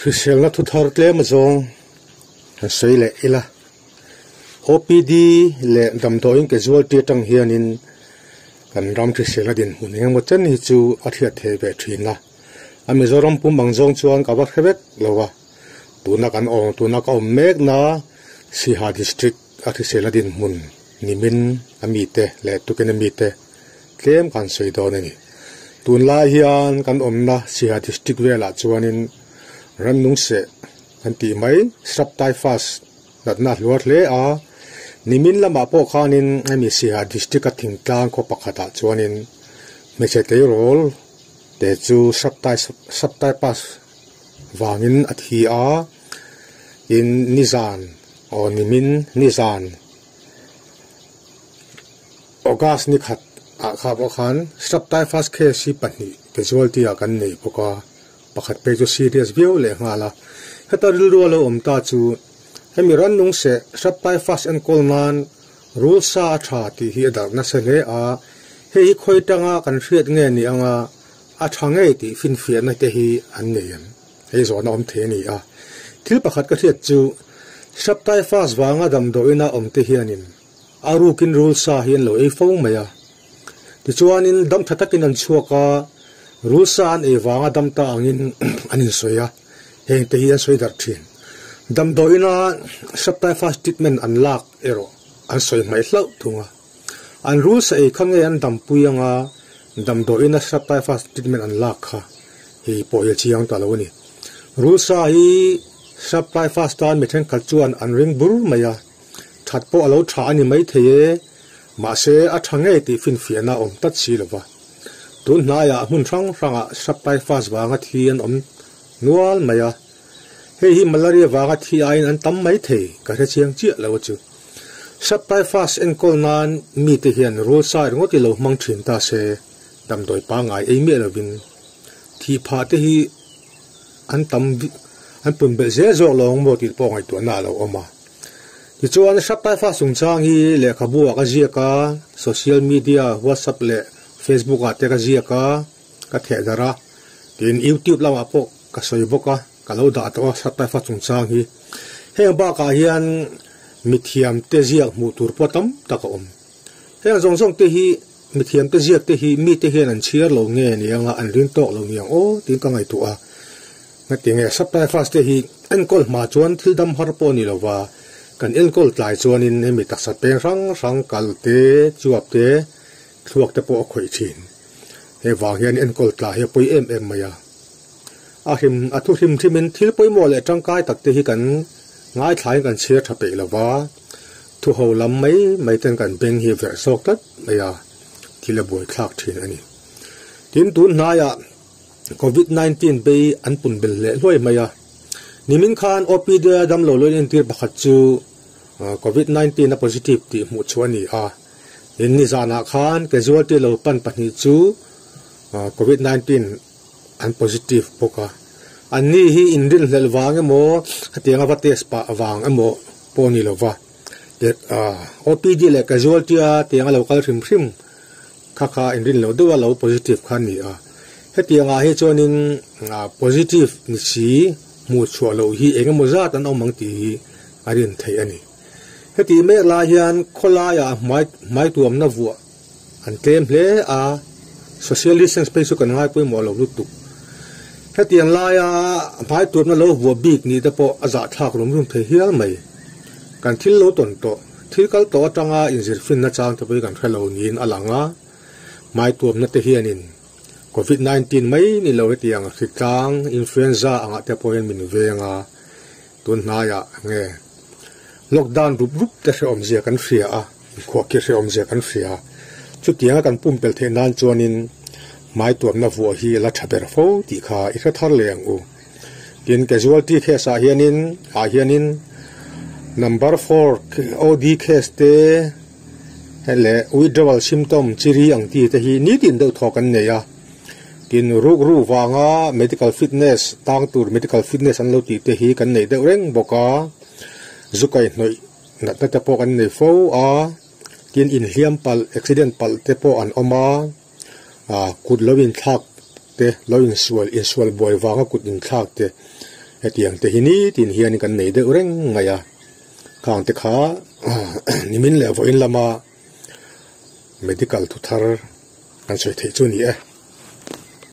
Hriselna thu thar tlem azawng han sawi leh ila. OPD leh damdawiin casualty atang hianin kan ram hriselna dinhmun engemaw chen hi chu a hriat thei ve thin a. A Mizoram pum ang zawng chuan ka va hre vek lo a. Tuna kan awm tuna ka awm mekna Siha District a hriselna dinhmun nimin a mite leh tukin a mite tlem kan sawi dawn a ni. Tunlai hian kan awmna Siha District velah chuanin rannung seh kan tih mai Shrub Typhus natna a hluar hle a. Nimin lamah pawh khanin hemi Siha District a thingtlang khaw pakhatah chuanin hmeichhe tleirawl te chu Shrub Typhus vangin a thi a. Tin, nizan aw nimin nizan August ni khat ah kha pawh khan Shrub Typhus case hi pahnih casualty ah kan nei bawk a, pakhat phei chu serious viau leh nghal a. Heta rilru a lo awm ta chu hemi rannung seh Shrub Typhus enkawl nan rul sa a tha tih hi a darh nasa hle a, hei hi khawi tanga kan hriat nge ni anga a tha ngei tih finfiahna te hi an nei em? Hei zawhna awm thei a ni a. Thil pakhat ka hriat chu Shrub Typhus vanga damdawiina awm te hianin A rukin rul sa hi an lo ei fo mai a. Tichuanin dam tha takin an chhuak a, rul sa an ei vanga dam ta angin an insawi a, heng te hi an sawi darh thin. Damdawiina shrub typhus treatment an lak erawh an sawi hmaih hlauh thung a. An rul sa ei kha nge an dampui anga damdawiina shrub typhus treatment an lak kha hei pawh hi a chiang ta lo a ni. Rul sa hi shrub typhus tan mi thenkhat chuan an ring bur mai a. That pawh a lo tha a ni maithei e, mahse a tha ngei tih finfiahna a awm tlat si lo va. Tun hnaiah hmun hrang hrangah shrub typhus vanga thi an awm nual mai a, hei hi malaria vanga thi aiin an tam maithei ka hre chiang chiah lo a chu. Shrub typhus enkawl nan mite hian rul sai ringawt i lo hmang thin ta se, damdawi pangngai ei miah lovin thih phah te hi an tam an pun belh zel zawk lo ang maw tih pawh ngaihtuahna a lo awm a. Tichuan Shrub Typhus chungchang hi lehkhabu ah ka ziak a, social media WhatsApp leh Facebook ah te ka ziak a, ka theh darh a, tin YouTube lamah pawh ka sawi bawk a, ka lo dah tawh a Shrub Typhus chungchang hi. Heng bakah hian mithiam te ziak hmuh tur pawh tam tak a awm. Heng zawng zawng te hi mithiam te ziak te hi mite hian an chhiar lo nge ni anga an ring tawk lo niang aw tiin ka ngaihtuah a. Ngatinge supply fast te hi enkawl hma chuan thil dam har pawh a ni lova, kan enkawl tlai chuanin hemi taksa peng hrang hrang kal te, chuap te, thluak te pawh a khawih thin. Hei vang hian enkawl tlai hi a pawi em em mai a. A hrim a thu hrim hrimin thil pawimawh leh tangkai tak te hi kan ngaithlain kan chhiar tha peih lova, thu ho lam mai mai ten kan beng hi verh zawk tlat mai a, thil a buaithlak thin a ni. Tin, tun hnaiah Covid 19 bei an pun bel hleh hluai mai a. Nimin khan OPD a damlo lo inentir pakhat chu Covid 19 a positive tih hmuh chhuah a ni a. Tin, nizanah khan casualty lo pan pahnih chu Covid 19 an positive bawk a. Anni hi inrinhlelh vang emaw hetianga va test pah vang emaw pawh a ni lo va. OPD leh casualty a tianga lo kal hrim hrim Kha kha inrin loh deuh a lo positive kha a ni a. Hetiang ah hi chuanin positive ni si hmuh chhuah loh hi eng emaw zat an awm ang tih hi a rin theih a ni. Hetih mek lai hian khawlaiah hmai hmai tuamna vuah an tlem hle a, social distance phei chu kan ngai pawimawh lo lutuk. Hetiang laia hmai tuamna lo vuah bik nih te pawh a zahthlak rum rum thei hial mai. Kan thil lo tawn tawh. Thil kal tawh atanga inzirfinna chang te pawh hi kan hre lo niin a lang a, hmaituamna te hianin Covid 19 mai ni lo hetiang hritlang, influenza angah te pawh hian min veng a, tun hnaiah nge lockdown rup rup te hrehawmzia kan hria a, inkhuahkhir hrehawmzia kan hria a, chutianga kan pumpelh theih nan chuanin hmaituamna vuah hi a la tha ber fo tih kha i hre thar leh ang u. Tin, casualty case ah hianin ah hianin number four OD case te leh withdrawal symptom chiri ang ti te hi nitin deuh thaw kan nei a. Tin, rukru vanga medical fitness tang tur medical fitness an lo tih te hi kan nei deuh reng bawk a. Zu kaihhnawih natna te pawh kan nei fo a. Tin, inhliam palh accident palh te pawh an awm a. Ah kut lo inthlak te, lo insual, insual buai vanga kut inthlak te. Hetiang te hi nitin hian kan nei deuh reng mai a, khang te kha nimin leh vawiin lama medical thu thar kan sawi theih chu a ni e.